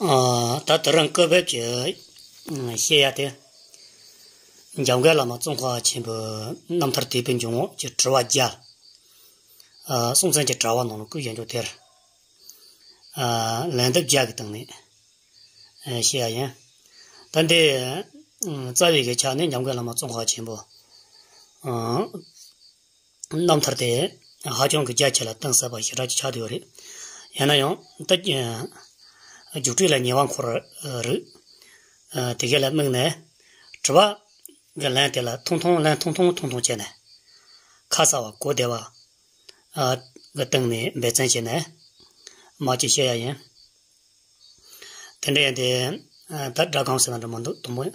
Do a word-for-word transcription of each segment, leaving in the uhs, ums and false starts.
ཨ། ད་དེ་རིང་སྐུ་བབས་ཀྱི་བཤད་ཡ་དེ། འཇམ་མགོན་བླ་མ་ཙོང་ཁ་པ་ཆེན་པོའི་རྣམ་ཐར་དད་པའི་འཇུག་ངོགས་ཀྱི་དྲི་བ་བརྒྱ། ཨ། སྲོང་བཙན་གྱི་དྲ་བ་ནང་ལ་བཀོད་བཞག་འཇོག་དེར། ཨ། ལན་འདེབས་བརྒྱ་གི་སྟེང་ནས། ཨ། བཤད་ཡ་ཡིན། ད་འདི། ཨ། རྩ་བའི་གི་ཆ་ནས་འཇམ་མགོན་བླ་མ་ཙོང་ཁ་པ་ཆེན་པོ། ཨ། རྣམ་ཐར་དེ་ཧ་ཅང་གི་རྒྱ་ཆེ་ལ་གཏིང་ཟབ་པ་ཞེ་དྲག་ཅིག་ཆགས་བསྡད་ཡོད་རེད། ཡིན་ན་ཡང་ད། རྒྱུགས་སྤྲོད་ལ་ཉེ་བ་འཁོར་རིགས། ཨ། དེ་ག་ལ་དམིགས་ནས། དྲི་བ་གི་ལན་དེ་ལ་ཐུང་ཐུང་ལན་ཐུང་ཐུང་ཐུང་ཐུང་བྱས་ནས། ཁ་གསལ་བ་གོ་བདེ་བ། ཨ། གི་སྟེང་ནས་འབད་བརྩོན་བྱས་ནས་མར་ཅིག་བཤད་ཡ་ཡིན། དེ་འདྲ་ཡིན་ཏེ། ཨ། ད་སྒྲ་གང་ཟེར་ན་འདྲ་མི་འདུག་དང་པོ། ཨ།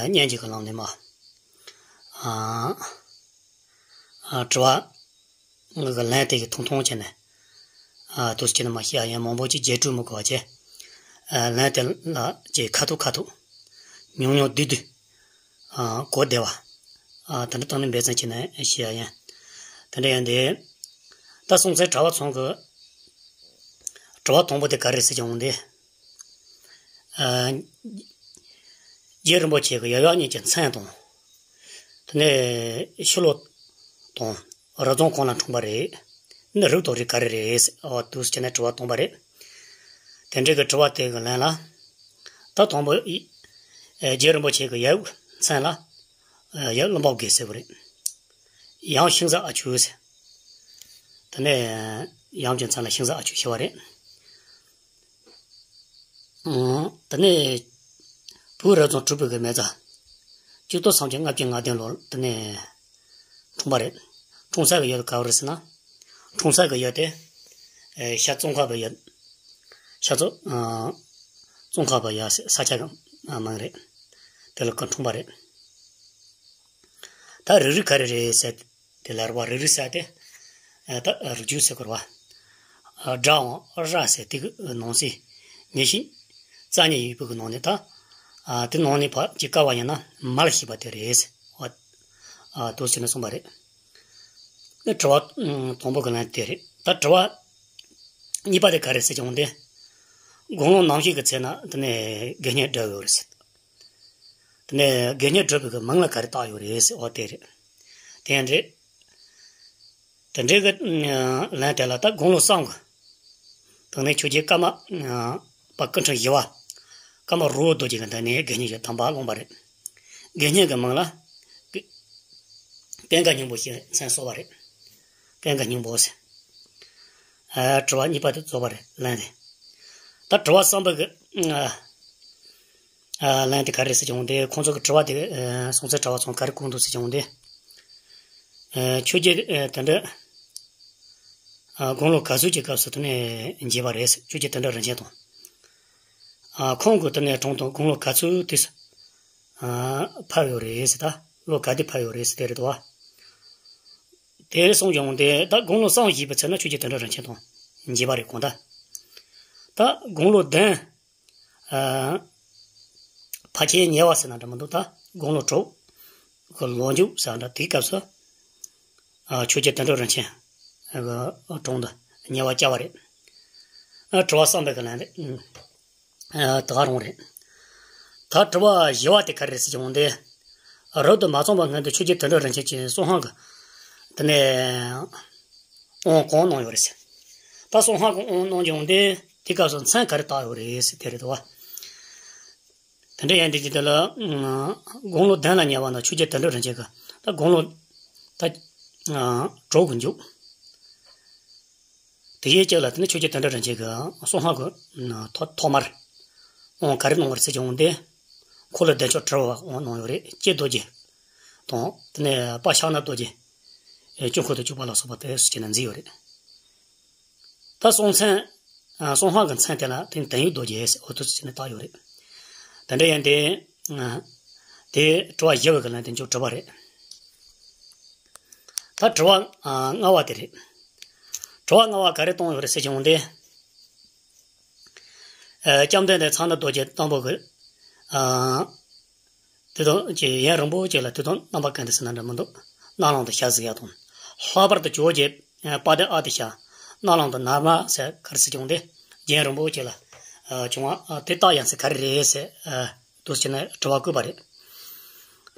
སྙན་འཇེབས་ཀྱི་ལམ་ནས་མར། ཨ། ཨ། དྲི་བ་གི་ལན་དེ་གི་ཐུང་ཐུང་བྱས་ནས། ཨ། འདུག་སེ་བྱས་ནས་མར་བཤད་ཡ་ཡིན། མང་པོ་ཅིག་རྒྱས་སྤྲོས་མི་དགོས་པ་བྱས། ཨ། ལན་དེ་ལ་ཅིག་ཁ་ཐུག་ཁ་ཐུག་ཉུང་ཉུང་བསྡུས་བསྡུས། ཨ། གོ་བདེ་བ། ཨ། དེ་འདྲ་བཏང་ནས་འབད་བརྩོན་བྱས་ནས་བཤད་ཡ་ཡིན། དེ་འདྲ་ཡིན་ཏེ། ད་སྲོང་བཙན་གྲགས་པ་ཚང་གི་དྲི་བ་དང་པོ་དེ་ག་རེ་ཟེར་གྱི་འོང་དེ། ཨ། རྗེ་རིན་པོ་ཆེ་གི་ཡབ་ཡུམ་གཉིས་ཀྱི་མཚན་དང་། དེ་ནས་ཤི་ལོ་དང་རབ་བྱུང་གང་ལ་འཁྲུངས་པ་རེད། ནི་རིགས་དང་རིགས་ག་རེ་རེད། ཨོ། འདུག་སེ་བྱས་ནས་དྲི་བ་བཏང་པ་རེད། དེ་འདྲའི་གི་དྲི་བ་དེ་གི་ལན་ལ། ད་དང་པོ་ཡི། ཨེ། རྗེ་རིན་པོ་ཆེ་གི་ཡབ་མཚན་ལ། ཨེ། ཡབ་བློན་པོ་དགེ་ཟེར་བ་རེད། ཡང་ཤིང་བཟའ་ཨ་ཆོས་ཟེར། དེ་ནས་ཡབ་ཀྱི་མཚན་ལ་ཤིང་བཟའ་ཨ་ཆོས་ཞུ་བ་རེད། ཨང་། དེ་ནས་བོད་རབ་བྱུང་དྲུག་པའི་གི་མེ་བཟའ། གཅིག་སྟོང་སུམ་བརྒྱ་ལྔ་བཅུ་ང་བདུན་ལོར་དེ་ནས་འཁྲུངས་པ་རེད། འཁྲུངས་ས་གི་ཡུལ་ག་བ་རེད་ཟེར་ན། འཁྲུངས་ས་གི་ཡུལ་དེ། ཨེ། ཤར་ཙོང་ཁ་པའི་ཡུལ། ཤར་ཙོ། ཨ། ཙོང་ཁ་པ་ཡ་ས་ཆ་གི་མིང་རེད། དེ་ལ་ཁོ་འཁྲུངས་པ་རེད། ད་རིགས་རུས་ག་རེ་རེད་ཟེར་དེ་ལ་རེད་པ། རིགས་རུས་ཟེར་དེ། ཨ། ད་རིགས་རྒྱུད་ཟེར་དགོས་རེད་པ། ཨ། སྒྲའང་ར་ཟེར་དེ་གི་ནང་གསེས། ཉི་ཤུ་རྩ་གཉིས་ཡོད་པའི་གི་ནང་ནས་ད། ཨ། དེ་ནང་ནས་ཕར་ཅིག་བཀར་བ་ཡིན་ན་མ་ལ་ཞེས་པ་དེ་རེད་ཟེར། ཨ། འདུག་སེ་བྱས་ནས་གསུངས་པ་རེད། དྲི་བ་དང་པོ་གི་ལན་དེ་རེད། ད་དྲི་བ་གཉིས་པ་དེ་ག་རེ་ཟེར་གྱི་འོང་དེ། དགུང་ལོ་ནམ་ཞིག་གི་ཚེ་ན་དེ་ནས་དགེ་བསྙེན་བགྲོད་ཡོད་རེད་ཟེར། དེ་ནས་དགེ་བསྙེན་བགྲོད་པའི་གི་མིང་ལ་ག་རེ་བཏགས་ཡོད་རེད་ཟེར། འོ་དེ་རེད། དེ་ཡང་རེད། དེ་འདྲའི་གི་ལན་དེ་ལ་ད་དགུང་ལོ་གསུམ་གི། དེ་ནས་ཆོས་རྒྱལ་ཀརྨ་པ་སྐུ་ཕྲེང་བཞི་པ། ཀརྨ་རི་བོ་རྡོ་རྗེ་གི་མདུན་ནས་དགེ་བསྙེན་ཞིག་དམ་པ་བླངས་པ་རེད། དགེ་བསྙེན་གྱི་མིང་ལ། ཀུན་དགའ་སྙིང་པོ་ཞེས་མཚན་གསོལ་བ་རེད། ཀུན་དགའ་སྙིང་པོ་ཟེར། ཨ། དྲི་བ་གཉིས་པ་དེ་རྫོགས་པ་རེད། ལན་རེད། ད་དྲི་བ་གསུམ་པ་གི། ཨ། ཨ། ལན་དེ་ག་རེ་ཟེར་གྱི་འོང་དེ། ཁོང་ཚོ་གི་དྲི་བ་དེ། ཨ། སྲོང་བཙན་གྲགས་པ་ཚང་ག་རེ་གོ་འདུག་ཟེར་གྱི་འོང་དེ། ཨ། ཆོས་རྒྱལ། ཨ། དེ་འདྲ། ཨ། དགུང་ལོ་ག་ཚོད་ཀྱི་སྐབས་སུ་དེ་ནས་མཇལ་བ་རེད་ཟེར། ཆོས་རྒྱལ་དོན་གྲུབ་རིན་ཆེན་དང་། ཨ། ཁོང་གི་དེ་ནས་གྲོངས་དང་དགུང་ལོ་ག་ཚོད་དུས་སུ། ཨ། ཕེབས་ཡོད་རེད་ཟེར། ད་ལོ་ག་དུས་ཕེབས་ཡོད་རེད་ཟེར་དེ་རེད་དོ། དེ་གསུངས་ཀྱང་དེ་ད་དགུང་ལོ་གསུམ་བཞེས་པའི་ཚེ་ན་ཆོས་རྒྱལ་དོན་གྲུབ་རིན་ཆེན་དང་མཇལ་བ་རེད་གོ་ད། ད་དགུང་ལོ་བདུན། ཨ། ཕལ་ཆེར་ཉེ་བ་ཟེར་ན་འདྲ་མི་འདུག་ད་དགུང་ལོ་དྲུག་གི་ལོ་མཇུག་ཟེར་འདྲ་དེའི་སྐབས་སུ། ཨ། ཆོས་རྒྱལ་དོན་གྲུབ་རིན་ཆེན་གྱི་དྲུང་དུ་ཉེ་བར་བཅར་བ་རེད། ཨ། དྲི་བ་གསུམ་པའི་གི་ལན་རེད། ཨ། ད་ག་རང་རེད། ད་དྲི་བ་བཞི་པ་དེ་ག་རེ་ཟེར་གྱི་འོང་དེ། རབ་ཏུ་མ་བྱུང་བའི་སྔོན་དུ་ཆོས་རྒྱལ་དོན་གྲུབ་རིན་ཆེན་གྱིས་སྲོག་ཤིང་གི། དེ་ནས་དབང་གང་གནང་ཡོད་རེད་ཟེར། ད་སྲོག་ཤིང་གི་དབང་གནང་གྱི་འོང་དེ། དེ་སྐབས་སུ་མཚན་ག་རེ་བཏགས་ཡོད་རེད་ཟེར་དེ་རེད་དོ། དེ་འདྲ་ཡིན་དུས་དེ་ལ། ཨ། དགུང་ལོ་བདུན་ལ་ཉེ་བ་ན་ཆོས་རྒྱལ་དོན་གྲུབ་རིན་ཆེན་གྱིས་ད་དགུང་ལོ། ད། ཨ། དྲུག་གི་མཇུག་དེ་ཡི་གཅིག་ལ་དེ་ནི་ཆོས་རྒྱལ་དོན་གྲུབ་རིན་ཆེན་གྱིས་སྲོག་ཤིང་གི། ཨ། ཐོག་ཐོག་མར་དབང་ག་རེ་གནང་བ་རེད་ཟེར་གྱི་འོང་དེ། འཁོར་ལོ་བདེ་མཆོག་དྲིལ་བུ་དབང་གནང་ཡོད་རེད། ལྕེ་རྡོ་རྗེ་དང་། དེ་ནས་དཔལ་ཕྱག་ན་རྡོ་རྗེ། ཨེ། དཀྱིལ་འཁོར་དུ་བཅུག་པ་ལ་སོགས་པ་དེ་སུ་བྱས་ནས་མཛད་ཡོད་རེད། ད་སྲོག་མཚན། ཨ། སྲོག་ཤིང་གི་མཚན་དེ་ལ་དེ་ནི་དོན་ཡོད་རྡོ་རྗེ་ཟེར། འོ་དེ་སུ་བྱས་ནས་བཏགས་ཡོད་རེད། དེ་འདྲ་ཡིན་ཏེ། ཨ། དེ་དྲི་བ་བཞི་པ་གི་ལན་དེ་མཇུག་གྲུབ་པ་རེད། ད་དྲི་བ། ཨ། ལྔ་པ་དེ་རེད། དྲི་བ་ལྔ་པ་ག་རེ་བཏང་ཡོད་རེད་ཟེར་གྱི་འོང་དེ། ཨ། བཅོམ་ལྡན་འདས་ཚལ་སྣ་རྡོ་རྗེ་སྟོན་པ་གི། ཨ། དེ་དང་གཅིག་ཡུན་རིང་པོ་ཅིག་ལ་དེ་དང་རྣམ་པ་གང་དུ་ཟེར་ན་འདྲ་མི་འདུག་རྣ་ལམ་དུ་ཞལ་གཟིགས་ཡ་དང་། ལྷག་པར་དུ་ཇོ་བོ་རྗེ་དཔལ་ལྡན་ཨ་ཏི་ཤ་རྣ་ལམ་དུ་ནར་མ་ཟེར་ག་རེ་ཟེར་གྱི་འོང་དེ། རྒྱུན་རིང་པོ་ཅིག་ལ་ བྱུང་བ་དེ་རྟགས་ཡ་མཚན་ག་རེ་རེད་ཟེར། འདུག་སེ་བྱས་ནས་དྲི་བ་བཀོད་པ་རེད།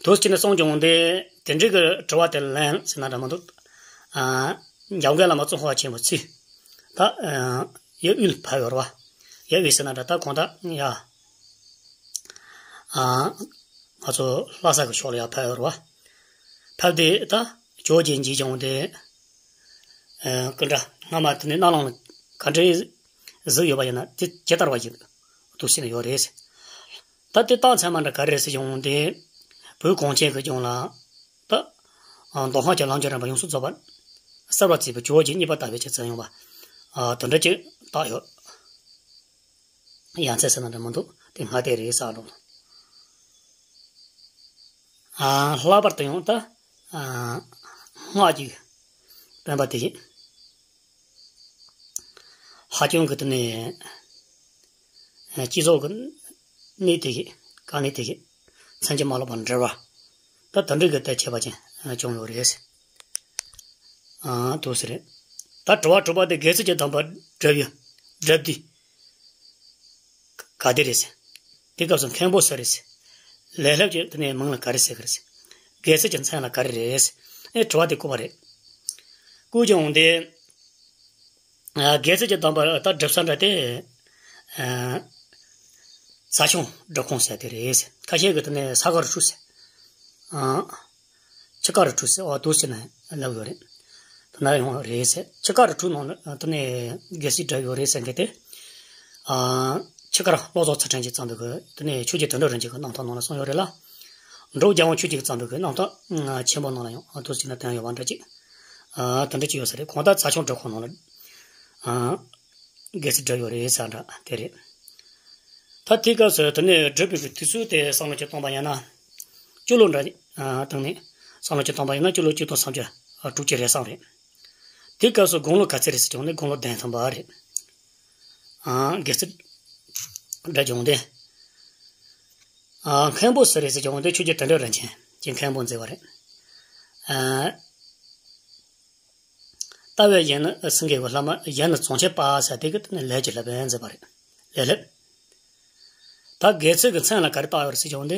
འདུག་སེ་བྱས་ནས་གསུངས་བྱུང་སྟེ། དེ་འདྲའི་གི་དྲི་བ་དེ་ལན་ཟེར་ན་འདྲ་མི་འདུག་འཇམ་མགོན་བླ་མ་ཙོང་ཁ་པ་ཆེན་པོ་ཚུར་ད་ཡབ་དབུས་ལ་ཕེབས་ཡོད་རེད་བ། ཡབ་དབུས་ཟེར་ན་འདྲ་ད་གང་ལྟར་ཡ། ང་ཚོ་ལྷ་ས་གི་ཕྱོགས་ལ་ཡར་ཕེབས་ཡོད་རེད་བ། ཕེབས་དུས་ད་ཇོ་བོ་རྗེ་མཇལ་བྱུང་སྟེ། སྐུ་འདྲ་སྔ་མ་དེ་ནས་རྣ་ལམ་ལ་ག་འདྲའི་གཟིགས་ཡོད་པ་ཡིན་ན་དེ་ཇི་ལྟར་བ་ཞིག་འདུག་སེ་ཡོད་རེད། ད་དེ་རྟགས་མཚན་མ་འདྲ་ག་རེ་རེད་ཟེར་བྱུང་སྟེ། བོད་གངས་ཅན་གྱི་ལྗོངས་ལ་ད་མདོ་སྔགས་ཀྱི་ལམ་གྱི་རིམ་པ་ཡོངས་སུ་རྫོགས་པ་གསལ་བར་མཛད་པའི་ཇོ་བོ་རྗེ་གཉིས་པ་ལྟ་བུའི་ཆེད་མཚོན་ཡོང་བ་དེ་འདྲ་ཅིག་བཏགས་ཡོད། ཡ་མཚན་ཟེར་ན་འདྲ་མི་འདུག་དེ་སྔ་ལྟས་རེད་ཟེར་འགྲོ། ལྷག་པར་དུ་ཡང་ད་སྔགས་ཀྱི་བསྟན་པ་དེ་བཞིན་ཧ་ཅང་གི་དེ་ནས་སྤྱི་ཚོགས་ཀྱི་གནས་དེ་བཞིན་དཀའ་གནས་དེ་བཞིན་མཚན་གྱི་མ་ལོག་པར་འབྲེལ་བ་ད་དེ་འདྲ་གི་ད་ཁྱད་པར་ཅན་བྱུང་ཡོད་རེད། འདུག་སེ་རེད། ད་དྲི་བ་དྲུག་པ་དེ་དགེ་ཚུལ་གྱི་དམ་པ་སྒྲུབ་ཡུལ་སྒྲུབ་དུས་ག་དེ་རེད་ཟེར། དེ་སྐབས་སུ་མཁན་པོ་སུ་རེད་ཟེར། ལས་སློབ་ཀྱི་དེ་ནས་མིང་ལ་ག་རེ་ཟེར་གི་རེད་ཟེར། དགེ་ཚུལ་གྱི་མཚན་ལ་ག་རེ་རེད་ཟེར། ཨེ་དྲི་བ་དེ་བཀོད་པ་རེད། བཀོད་ཀྱང་འོང་དེ། དགེ་ཚུལ་གྱི་དམ་པ་ད་སྒྲུབ་ས་འདྲ་དེ། ཚ་ཆུང་སྒྲུབ་ཁང་ཟེར་དེ་རེད་ཟེར། ཁ་ཤས་ཀྱིས་དེ་ནས་ས་ག་རི་ཁྲོད་ཟེར། ཆུ་ཀ་རི་ཁྲོད་ཟེར་འོ་འདུག་སེ་ནས་ལབ་ཡོད་རེད། དེ་ན་ཡོང་རེད་ཟེར། ཆུ་ཀ་རི་ཁྲོད་ནང་ལ་དེ་ནས་དགེ་ཚུལ་སྒྲུབ་ཡོད་རེད་ཟེར་མཁན་དེ། ཆུ་ཀ་ར་བློ་བཟང་ཚུལ་ཁྲིམས་ཀྱིས་བརྩམས་པའི་གི་དེ་ནས་ཆོས་རྗེ་དོན་གྲུབ་རིན་ཆེན་གྱི་རྣམ་ཐར་ནང་ལ་གསུངས་ཡོད་རེད་ལ། འབྲུག་རྒྱལ་དབང་ཆོས་རྗེ་གིས་བརྩམས་པའི་གི་རྣམ་ཐར་ཆེན་པོ་ནང་ལ་ཡང་འདུག་སེ་ནས་བསྟན་ཡོད་པ་འདྲ་ཅིག་དེ་འདྲ་ཅིག་ཡོད་ས་རེད། གང་ལྟར་ཚ་ཆུང་སྒྲུབ་ཁང་ནང་ལ། དགེ་ཚུལ་སྒྲུབ་ཡོད་རེད་ཟེར་འདྲ་དེ་རེད། ད་དེའི་སྐབས་སུ་དེ་ནས་སྒྲུབ་པའི་དུས་ཚོད་དེ་བསམ་བློ་ཅིག་བཏང་པ་ཡིན་ན། སྤྱི་ལོ་འདྲ་བཏང་ནས་བསམ་བློ་ཅིག་བཏང་པ་ཡིན་ན་སྤྱི་ལོ་གཅིག་སྟོང་སུམ་བརྒྱ་དྲུག་ཅུ་རེ་གསུམ་རེད། དེའི་སྐབས་སུ་དགུང་ལོ་ག་ཚོད་རེད་ཟེར་བྱུང་ན་དགུང་ལོ་བདུན་ཐམ་པ་རེད། དགེ་ཚུལ་འདྲ་བྱུང་སྟེ། མཁན་པོ་སུ་རེད་ཟེར་བྱུང་སྟེ་ཆོས་རྗེ་དོན་གྲུབ་རིན་ཆེན་གྱིས་མཁན་པོ་མཛད་པ་རེད། ལྟ་བའི་གཞི་ནི་སེང་གེ་བ་བླ་མ་གཞི་ནི་བྱང་ཆུབ་པ་ཟེར་དེ་གི་དེ་ནི་ལས་ཀྱི་སློབ་དཔོན་མཛད་པ་རེད། ལས་སློབ། ད་དགེ་ཚུལ་གྱི་མཚན་ལ་ག་རེ་བཏགས་ཡོད་རེད་ཟེར་བྱུང་སྟེ། དེ་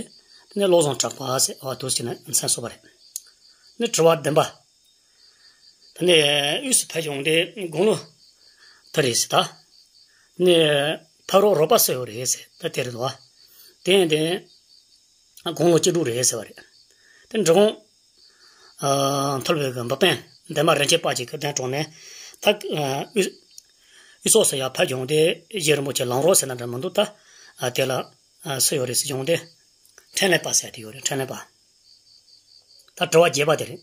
ནི་བློ་བཟང་གྲགས་པ་ཟེར་བ་འདུག་སེ་ནས་མཚན་གསོལ་བ་རེད། ནི་དྲི་བ་བདུན་པ། དེ་ནས་དབུས་སུ་ཕེབས་བྱུང་སྟེ་དགུང་ལོ་དུ་རེད་ཟེར་ད། ནི་ཕ་རོགས་རོགས་པ་སུ་ཡོད་རེད་ཟེར་ད་དེ་རེད་དོ། དེ་ཡང་དེ་དགུང་ལོ་བཅུ་དྲུག་རེད་ཟེར་བ་རེད། དེ་འབྲི་གུང་ཨ་མཐོ་སློབ་ཀྱི་འབུམ་དཔོན་འདན་མ་རིན་ཆེན་དཔལ་གྱི་གདན་དྲངས་ནས་ད་ཨ་དབུས་དབུས་ཕྱོགས་སུ་ཡར་ཕེབས་བྱུང་སྟེ་རྗེ་རིན་པོ་ཆེ་ལམ་རོགས་ཟེར་ན་འདྲ་མི་འདུག་ད་ཨ་དེ་ལ་ཨ་སུ་ཡོད་རེད་ཟེར་བྱུང་སྟེ་འཕྲིན་ལས་པ་ཟེར་དེ་ཡོད་རེད། འཕྲིན་ལས་པ། ད་དྲི་བ་བརྒྱད་པ་དེ་རེད།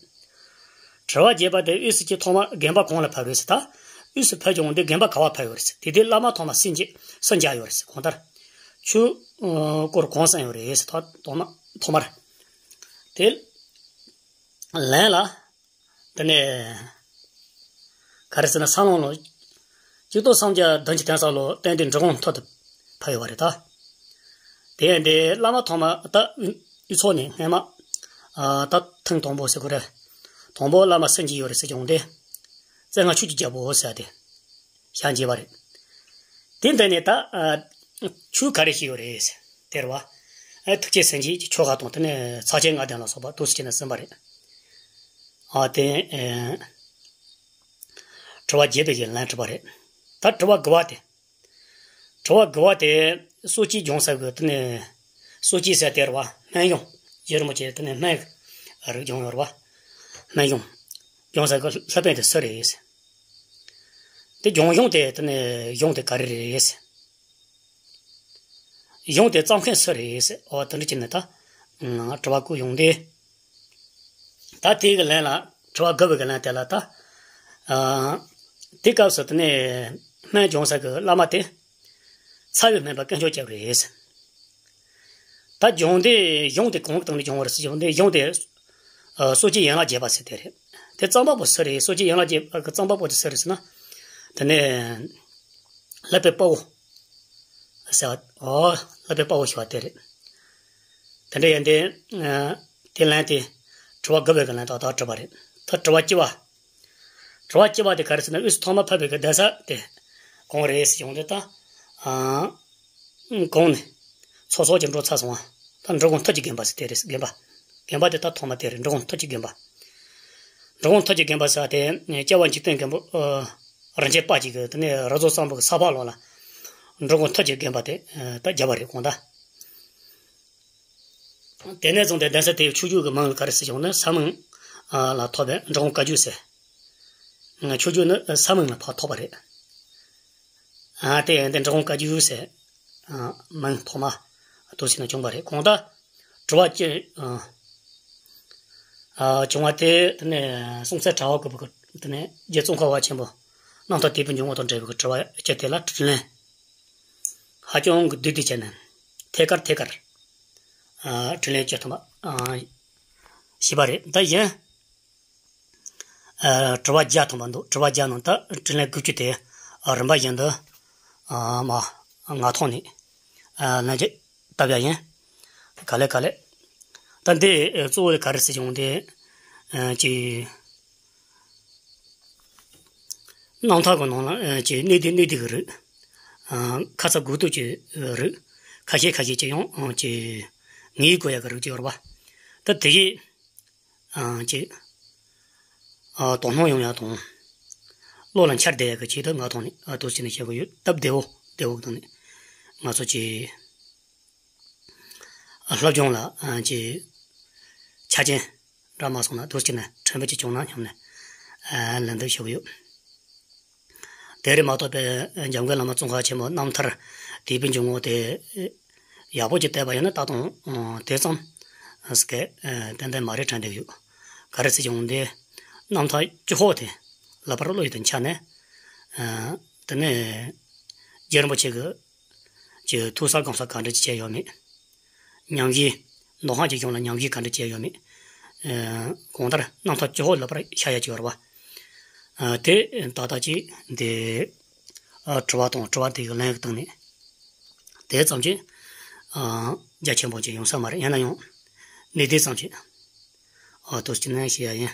དྲི་བ་བརྒྱད་པ་དེ་དབུས་སུ་སྤྱི་ཐོག་མ་དགོན་པ་གང་ལ་ཕེབས་ཡོད་ཟེར་ད། དབུས་སུ་ཕེབས་བྱུང་སྟེ་དགོན་པ་ག་བ་ཕེབས་ཡོད་རེད་ཟེར། དེ་དུས་བླ་མ་ཐོག་མ་སུ་མཇལ་སུ་མཇལ་ཡོད་རེད་ཟེར། གང་ལྟར་ཆོས་སྐོར་གང་གསན་ཡོད་རེད་ཟེར། ཐོག་ཐོག་མ་ཐོག་མར་དེ་ལན་ལ། དེ་ནས་ག་རེ་ཟེར་ན་ས་ལོང་ལོ་གཅིག་སྟོང་སུམ་བརྒྱ་བདུན་ཅུ་དོན་གསུམ་ལོ་བསྟན་འདུས་འབྲི་གུང་མཐོ་དུ་ཕེབས་ཡོད་པ་རེད་ད། དེ་ཡང་དེ་བླ་མ་ཐོག་མ་ད་དབུས་ཕྱོགས་ནས་སྔས་མ་ཨ་ད་ཐེངས་དང་པོ་ཟེར་དགོས་རེད། དང་པོ་བླ་མ་སུ་མཇལ་ཡོད་རེད་ཟེར་བྱུང་སྟེ། རྩེ་ལྔ་ཆོས་ཀྱི་རྒྱལ་པོ་ཟེར་ཏེ་ཞལ་མཇལ་བ་རེད། དེ་འདི་ནས་ད་ཨ་ཆོས་ག་རེ་ཞིག་ཡོད་རེད་ཟེར་དེ་རེད་བ། ཨ་ཐུགས་རྗེ་སེམས་བསྐྱེད་ཀྱི་ཆོ་ག་དང་དེ་ནས་ཚར་ཆེན་ལྔ་ལྡན་ལ་སོགས་པ་འདུག་སེ་བྱས་ནས་གསན་པ་རེད། ཨ་དེ་ཨ་དྲི་བ་བརྒྱད་པའི་གི་ལན་དྲིས་པ་རེད། ད་དྲི་བ་དགུ་བ་དེ། དྲི་བ་དགུ་བ་དེ་གསོ་དཔྱད་སྦྱོང་ས་གི་དེ་ནས་གསོ་དཔྱད་ཟེར་དེ་རེད་བ། སྨན་གཞུང་རྗེ་རིན་པོ་ཆེ་དེ་ནས་སྨན་གྱི་རིགས་སྦྱོང་ཡོད་རེད་བ། སྨན་གཞུང་སྦྱོང་ས་གི་སློབ་དཔོན་དེ་སུ་རེད། དེ་སྦྱོང་གཞུང་དེ་དེ་ནས་གཞུང་དེ་ག་རེ་རེད། གཞུང་དེ་བརྩམས་མཁན་སུ་རེད། འོ་དེ་འདྲ་བྱས་ནས་ད་དྲི་བ་བཀོད་ཡོང་དུས། ད་དེའི་གི་ལན་ལ་དྲི་བ་དགུ་བའི་གི་ལན་དེ་ལ་ད། ཨ་དེ་སྐབས་སུ་དེ་ནས་སྨན་སྦྱོང་ས་གི་བླ་མ་དེ་ཚ་བའི་སྨན་པ་དཀོན་མཆོག་སྐྱབས་རེད། ད་སྦྱོང་དེ་གཞུང་དེ་གང་གི་སྟེང་ནས་སྦྱོང་བ་རེད་ཟེར་སྦྱོང་དེ་གཞུང་དེ་ཨ་གསོ་དཔྱད་ཡན་ལག་བརྒྱད་པ་ཟེར་དེ་རེད། དེ་བརྩམས་པ་པོ་སུ་རེད། གསོ་དཔྱད་ཡན་ལག་བརྒྱད་པ་གི་བརྩམས་པ་པོ་དེ་སུ་རེད་ཟེར་ན། དེ་ནས་ལྷག་པའི་དཔའ་བོ་ཟེར་བ། ཨོ་ལྷག་པའི་དཔའ་བོ་ཞེས་པ་དེ་རེད། དེ་འདྲ་ཡིན་ཏེ། དེ་ལན་དེ་དྲི་བ་དགུ་བའི་གི་ལན་ཏག་ཏག་དྲིས་པ་རེད། ད་དྲི་བ་བཅུ་བ། དྲི་བ་བཅུ་བ་དེ་ག་རེ་ཟེར་ན་དབུས་སུ་ཐོག་མར་ཕེབས་པའི་གི་གདན་ས་དེ་གང་རེད་ཟེར་བྱུང་དུས་ད། ཨ་ གོང་ནས་ཚོགས་གསོག་ཅིག་འགྲོ་ཚར་སོང་བ། ད་འབྲི་གུང་ཐུགས་ཀྱི་དགོན་པ་ཟེར་དེ་རེད། དགོན་པ། དགོན་པ་དེ་ད་ཐོག་མ་དེ་རེད། འབྲི་གུང་ཐུགས་ཀྱི་དགོན་པ། འབྲི་གུང་ཐུགས་ཀྱི་དགོན་པ་ཟེར་དེ་སྐྱབས་པ་འཇིག་རྟེན་མགོན་པོ། ཨ། རིན་ཆེན་དཔལ་གྱི་གི་དེ་ནས་རུ་ཚོགས་གཙང་པོ་གི་ས་ཕག་ལོགས་ལ་འབྲི་གུང་ཐུགས་ཀྱི་དགོན་པ་དེ་ད་བརྒྱབ་པ་རེད། གོང་ད། དེ་ནས་བཟུང་སྟེ་གདན་ས་དེའི་ཆོས་བརྒྱུད་ཀྱི་མིང་ལ་ག་རེ་ཟེར་བྱུང་ན་ས་མིང་ལ་ཐོགས་པའི་འབྲི་གུང་བཀའ་བརྒྱུད་ཟེར། ཆོས་བརྒྱུད་ནི་ས་མིང་ལ་ཕར་ཐོགས་པ་རེད། ཨ། དེ་ཡང་དེ་འབྲི་གུང་བཀའ་བརྒྱུད་ཟེར། ཨ། མིང་ཐོག་མ་དུ་ཟིན་ན་བྱུང་བ་རེད། གོང་ད་དྲི་བ་སྐྱེ། ཨ། ཨ། བྱུང་བ་དེ་དེ་ནས་སྲོང་བཙན་གྲགས་པ་གི་བུ་གི་དེ་ནས་རྗེ་ཙོང་ཁ་པ་ཆེན་པོ་རྣམ་ཐར་དད་པའི་འཇུག་ངོགས་དང་འབྲེལ་བའི་དྲི་བ་སྐྱེ་དེ་ལ་དྲིས་ལན། ཧ་ཅང་གི་བསྡུས་བསྡུས་བྱས་ནས་ཐད་ཀར་ཐད་ཀར། ཨ། དྲིས་ལན་བྱེད་ཐུབ་པ། ཨ། ཞེས་པ་རེད། ད་གཞན། ཨ། དྲི་བ་བརྒྱ་ཐམ་པ་འདུག་དྲི་བ་བརྒྱ་ནང་ད་དྲིས་ལན་དགུ་བཅུ་དེ། ཨ། རིམ་པ་བཞིན་དུ། ཨ། མ། ངག་ཐོག་ནས། ཨ། ལན་ཅིག་བཏབ་ཡ་ཡིན། ག་ལེ་ག་ལེ། ད་འདི། ཨ། གཙོ་བོ་ག་རེ་ཟེར་བྱུང་སྟེ། ཨ། ཅིག་རྣམ་ཐར་གྱི་ནང་ལ། ཨ། ཅིག་གནད་བསྡུས་གནད་བསྡུས་ཀྱི་རིགས། ཨ། ཁ་ཚ་དགོས་གཏུགས་ཀྱི་རིགས། ཁ་ཤས་ཁ་ཤས་ཅིག་ཡང་། ཨ། ཅིག་ངེས་དགོས་ཡ་གི་རིགས་ཅིག་ཡོད་རེད་པ། ད་དེ་གི། ཨ། ཅིག་ཨ། དོ་སྣང་ཡོང་ཡ་དང་། བློ་ལ་འཆར་བསྡད་ཡ་གི་ཆེད་དུ་ངག་ཐོག་ནས། ཨ། དུ་ཟིན་ནས་བཤད་གི་ཡོད། སྟབས་བདེ་བོ་བདེ་བོ་གི་སྟེང་ནས་ང་ཚོ་ཅིག་ཨ། སློབ་སྦྱོང་ལ། ཨ། ཅིག་ཆ་རྐྱེན་འདྲ་མ་སོང་ན། དུ་ཟིན་ནས་ཕྲན་བུ་ཅིག་བྱུང་ན་སྙམ་ནས། ཨ། ལན་འདེབས་ཞུ་གི་ཡོད། དེ་རེད་མ་གཏོགས་པའི་འཇམ་མགོན་བླ་མ་ཙོང་ཁ་པ་ཆེན་པོ་རྣམ་ཐར་དད་པའི་འཇུག་ངོགས་དེ་ཡག་པོ་ཅིག་བལྟས་པ་ཡིན་ན། ད་དུང་དེ་ཙམ་ཟེར་གི་ཏན་ཏན་མ་རེད་དྲན་བསྡད་ཡོད། ག་རེ་ཟེར་བྱུང་སྟེ། རྣམ་ཐར་ཅི་ཧོ་དེ་ལག་པར་བློ་ཡུལ་དུ་འཆར་ནས། ཨ། དེ་ནས་རྗེ་རིན་པོ་ཆེ་གི་ཀྱི་ཐུགས་གསལ་དགོངས་གསལ་ག་འདྲ་ཅིག་བྱས་ཡོད་མེད། ཉམས་ཞིབ། མདོ་སྔགས་ཀྱི་གཞུང་ལ་ཉམས་ཞིབ་ག་འདྲ་བྱས་ཡོད་མེད། ཨ། གང་ལྟར་རྣམ་ཐར་ཅི་ཧོ་ལབ་པར་ཤར་ཡ་ཅིག་ཡོད་རེད་པ། ཨ། དེ་ཏག་ཏག་ཅིག་འདི། ཨ། དྲི་བ་དང་དྲི་བ་དེ་གི་ལན་གྱི་སྟེང་ནས་དེ་ཙམ་ཅིག་ཨ། རྒྱ་ཆེན་པོ་ཅིག་ཡོང་ས་མ་རེད། ཡིན་ན་ཡང་གནད་དེ་ཙམ་ཅིག་ཨ། དུ་ཟིན་ནས་བཤད་ཡ་ཡིན།